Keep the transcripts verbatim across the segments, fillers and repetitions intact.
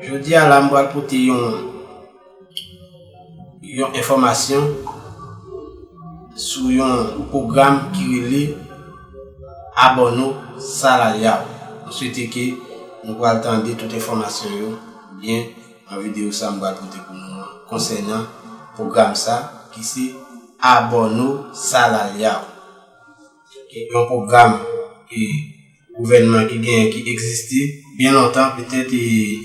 Jodi a la, m pral pote yon, yon enfòmasyon sou yon pwogram ki rele Abono Salaryal. M swete ke nou pral tande tout enfòmasyon yo byen nan videyo sa m pral pote pou nou an konsènan pwogram sa ki se Abono Salaryal. Yon pwogram ki gouvènman ki genyen, ki egziste byen lontan, petèt, e,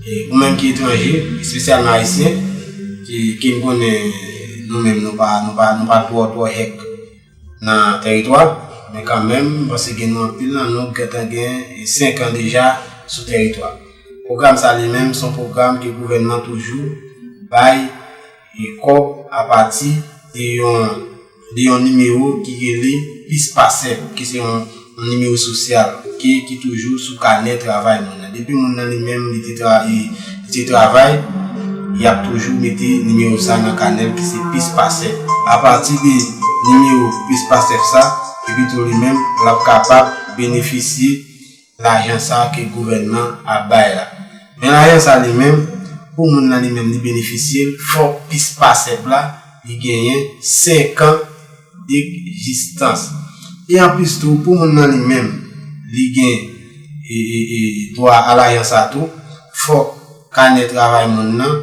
e, ou menm ki etranje, espesyalman ayisyen, ki, ki n konnen nou menm, nou pa, nou pa, nou pa twò, twò hèk nan tèritwa, men kanmenm, m panse gen nou anpil nan nou ki gentan gen, e, senk an deja sou tèritwa. Pwogram sa li menm, se yon pwogram ke gouvènman toujou bay, e, kòb apati de yon, de yon nimewo ki rele PISPACEP, ki se yon, yon nimewo sosyal ki, ki toujou sou kanè travay moun nan. Depi moun nan li menm, li te tra-, li, li te travay, y ap toujou mete nimewo sa nan kanè l ki se PISPACEP. Apati de nimewo PISPACEP sa, epi tou li menm, l ap kapab benefisye lajan sa ke gouvènman ap bay la. Men lajan sa li menm, pou moun nan li menm li benefisye l, fòk PISPACEP la li genyen senk an degzistans. E anplis tou, pou moun nan li menm li gen, e, e, e, dwa a lajan sa tou, fòk kanè travay moun nan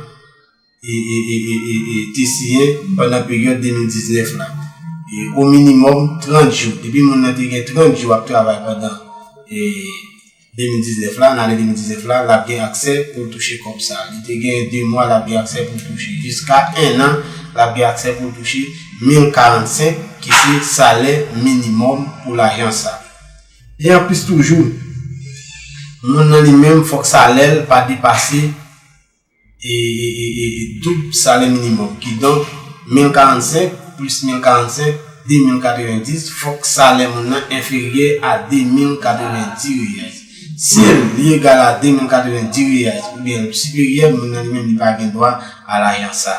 e, e, e, e, e, e, te siyen pandan peryòd de mil diznèf la. E, o minimòm trant jou. Depi moun nan te gen trant jou ap travay pandan, e, de mil diznèf la, nan ane de mil diznèf la, l ap gen aksè pou l touche kòb sa. Li te gen de mwa, l ap gen aksè pou l touche. Jiska en an, l ap gen aksè pou l touche mil karannsenk, ki se salè minimòm pou lajan sa. E anplis toujou, moun nan li menm fòk salè l pa depase e, e, e, e, e doub salè minimòm. Kidonk, mil karannsenk plis mil karannsenk, de mil katrevendis, fòk salè moun nan enferyè a de mil katrevendis riyal. Si li egal a de mil katrevendis riyal oubyen l siperyè, moun nan li menm li pa gen dwa a lajan sa.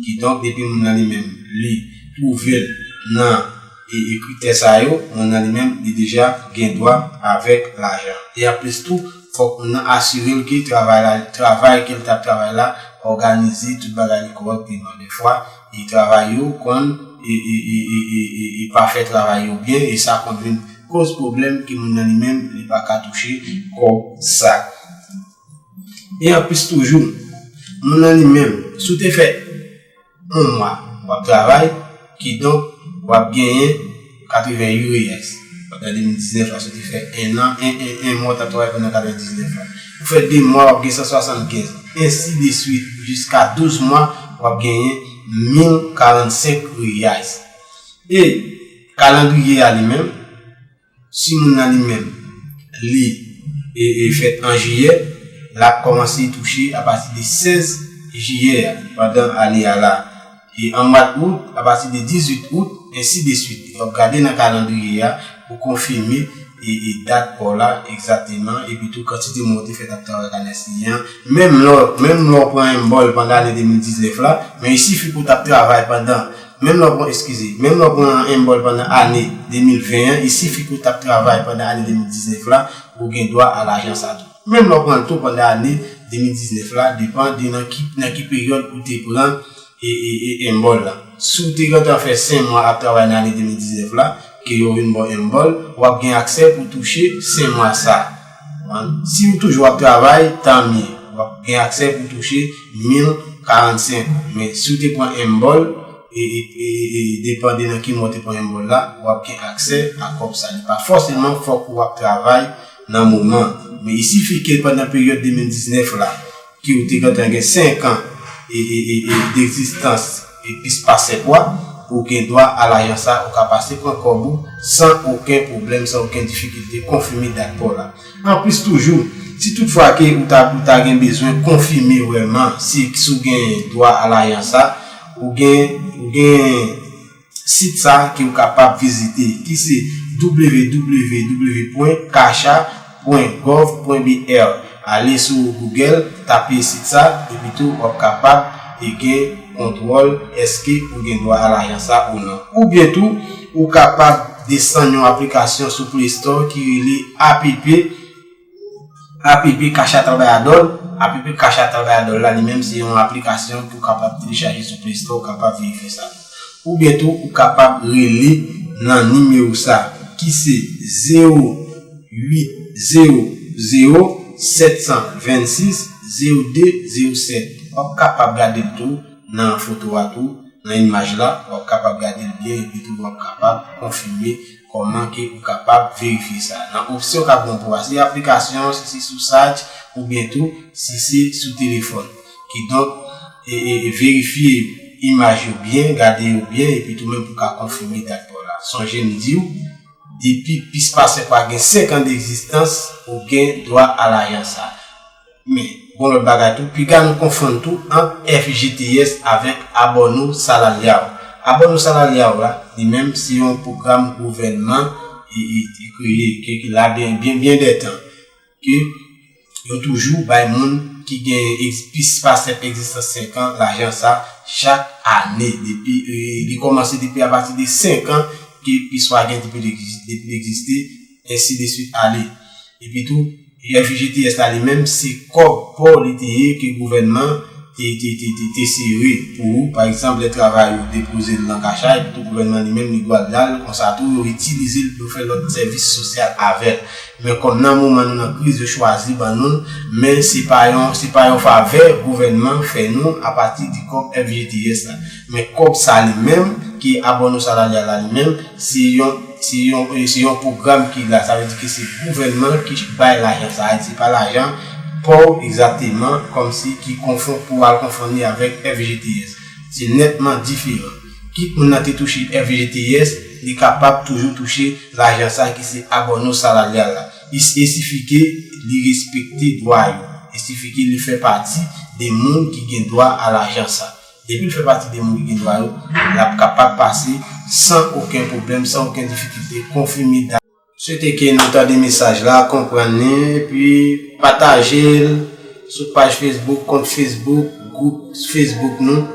Kidonk, depi moun nan li menm li twouve l nan e, e kritè sa yo, moun nan li menm li deja gen dwa avèk lajan. E anplis tou, fòk moun nan asire l ke travay la, travay ke l t ap travay la òganize, tout bagay li kòrèkteman. Dèfwa, e travay yo konn e, e, e pa fè travay yo byen, e sa konn vin koz pwoblèm ke moun nan li menm li pa ka touche kòb sa. E anplis toujou, moun nan li menm, si w te fè yon mwa w ap travay, kidonk w ap genyen katreven uit riyal. Pandan de mil diznèf la, si w te fè en an, en, en, en mwa w t ap travay pandan katreven diznèf la. Ou fè de mwa, w ap gen san swasannkenz. Ensi de swit, jiska douz mwa, w ap genyen mil karannsenk riyal. E kalandriye a li menm, si moun nan li menm, li e, e fèt an jiyè, l ap kòmanse touche apati de sèz jiyè a, pandan ane a la. E an mwa d out, apati de dizuit out, ensi de swit. Donk, gade nan kalandriye a pou konfime e, e dat pa w la egzakteman, epi tou kantite mwa w te fèt ap travay kanè siyen an. Menm lè, menm lè w pran enbòl pandan ane de mil diznèf la, men il sifi pou w t ap travay pandan Menm lè w pran, eskize, menm lè w pran enbòl pandan ane de mil ven an, il sifi ke w t ap travay pandan ane de mil diznèf la, ou gen dwa a lajan sa tou. Menm lè w pran l tou pandan ane de mil diznèf la, depann de nan ki, nan ki peryòd ou te pran e, e, e enbòl la. Si w te gentan fè senk mwa ap travay nan ane de mil diznèf la, ke yo vin ba w enbòl, w ap gen aksè pou touche senk mwa sa. Si w toujou ap travay, tanmye, w ap gen aksè pou touche mil karannsenk. Men si w te pran enbòl, e, e, e, e depann de nan ki mwa w te pran enbòl la, w ap gen aksè a kòb sa. Li pa fòseman fòk ou ap travay nan moman. Men il sifi ke pandan peryòd de mil diznèf la, ke w te gentan gen senk an e, e, e, e degzistans e plis pase twa, ou gen dwa a lajan sa, ou ka pase pran kòb ou san okenn pwoblèm, san okenn difikilte, konfime dat pa w la. Anplis toujou, si toutfwa ke ou ta, ou ta gen bezwen konfime vrèman si, si w gen dwa a lajan sa, ou gen, ou gen sit sa ke w kapab vizite, ki se w w w pwen kasha pwen gov pwen b r. Ale sou Google, tape sit sa, epi tou w ap kapab e gen kontwòl èske ou gen dwa a lajan sa ou non. Oubyen tou, ou kapab desann yon aplikasyon sou Play Store ki rele app App Cash App Trabajador. App Cash App Trabajador la, li menm se yon aplikasyon pou w kapab telechaje sou Play Store, ou kapab verifye sa. Oubyen tou, ou kapab rele nan nimewo sa, ki se zewo uit zewo zewo sèt san vennsis zewo de zewo sèt. W ap kapab gade l tou nan foto a tou, nan imaj la, w ap kapab gade l byen, epi tou w ap kapab konfime kòman ke ou kapab verifye sa. Nan opsyon k ap bon pou w a, si aplikasyon, si se sou site, oubyen tou, si se sou telefòn. Kidonk, e, e, e verifye imaj yo byen, gade yo byen, epi tou menm pou w ka konfime dat pa w la. Sonje m di w, depi pis pa senk pa gen senk an degzistans, ou gen dwa a lajan sa. Men, gon lòt bagay tou, piga nou konfonn tou ant F G T S avèk Abono Salarial. Abono Salarial la, li menm, se yon pwogram gouvènman e, e, e kreye, ke, ke la byen, byen, byen dè tan. Ke yo toujou bay moun ki gen ex-, pis pa senk egzistans senk an, lajan sa, chak ane. Depi, e, li kòmanse depi apati de senk an, ke pis pa gen depi l egzis-, depi l egziste, ensi de swit ale. Epi tou, F G T S la li menm, se kòb pa w li te ye ke gouvènman te, te, te, te, te sere pou ou. Pa egzanp, lè travay ou depoze l nan kachay, epi tou gouvènman li menm li dwe al la l, konsa tou yo itilize l pou yo fè lòt sèvis sosyal avè l. Men kòm nan moman nou nan kriz, yo chwazi ban nou l, men se pa yon, se pa yon favè gouvènman fè nou apati di kòb F G T S la. Men kòb sa li menm, ki Abono Salarial la li menm, se yon, se yon, e, se yon pwogram ki la. Sa vle di ke se gouvènman ki bay lajan sa. Se pa lajan pa w egzakteman, kòmsi ki konfon-, pou al konfonn li avèk F G T S. Se nètman diferan. Kit moun nan te touche F G T S, li kapab toujou touche lajan sa ki se Abono Salarial la. I, i sifi ke li respekte dwa yo. I sifi ke li fè pati de moun ki gen dwa a lajan sa. Depi l fè pati de moun ki gen dwa yo, l ap kapab pase san okenn pwoblèm, san okenn difikilte, konfime dat. Swete ke nou tande mesaj la, konprann li, epi pataje l sou paj Facebook, kont Facebook, gwoup Facebook nou,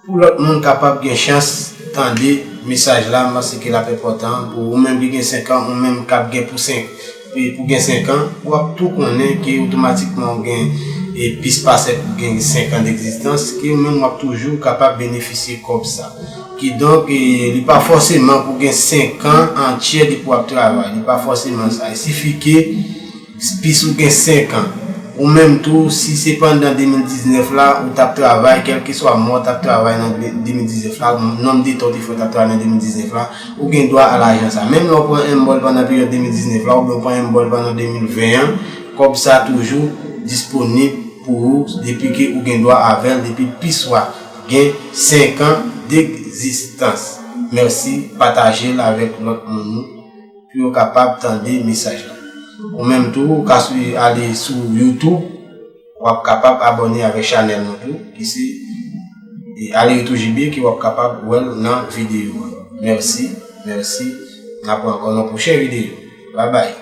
pou lòt moun kapab gen chans tande mesaj la. M panse ke l ap enpòtan pou ou menm ki gen senk an, ou menm k ap gen pou senk, pou gen senk an, w ap tou konnen ke otomatikman ou gen, e, pis pase pou gen senk an degzistans, ke ou menm w ap toujou kapab benefisye kòb sa. Kidonk, e, li pa fòseman pou gen senk an antye depi w ap travay. Li pa fòseman sa. I sifi ke pis ou gen senk an. Ou menm tou, si se pandan de mil diznèf la, ou t ap travay, kèlkeswa mwa w t ap travay nan de mil diznèf la, nonb de tan w te fè w t ap travay nan de mil diznèf la, ou gen dwa a lajan sa. Menm lè w pran M B O L pandan peryòd de mil diznèf la, oubyen w pran M B O L pandan de mil ven an, kòb sa toujou disponib pou ou, depi ke ou gen dwa avè l, depi pis ou a gen senk an degzistans. Mèsi, pataje l avèk lòt moun pou yo kapab tande mesaj la. Ou menm tou, ou ka swi-, ale sou YouTube, w ap kapab abòne avèk chanèl nou tou, ki se, e, Ale Retou J B, ke w ap kapab wè l nan videyo a. Mèsi, mèsi. N ap wè ankò nan pwochen videyo. Babay.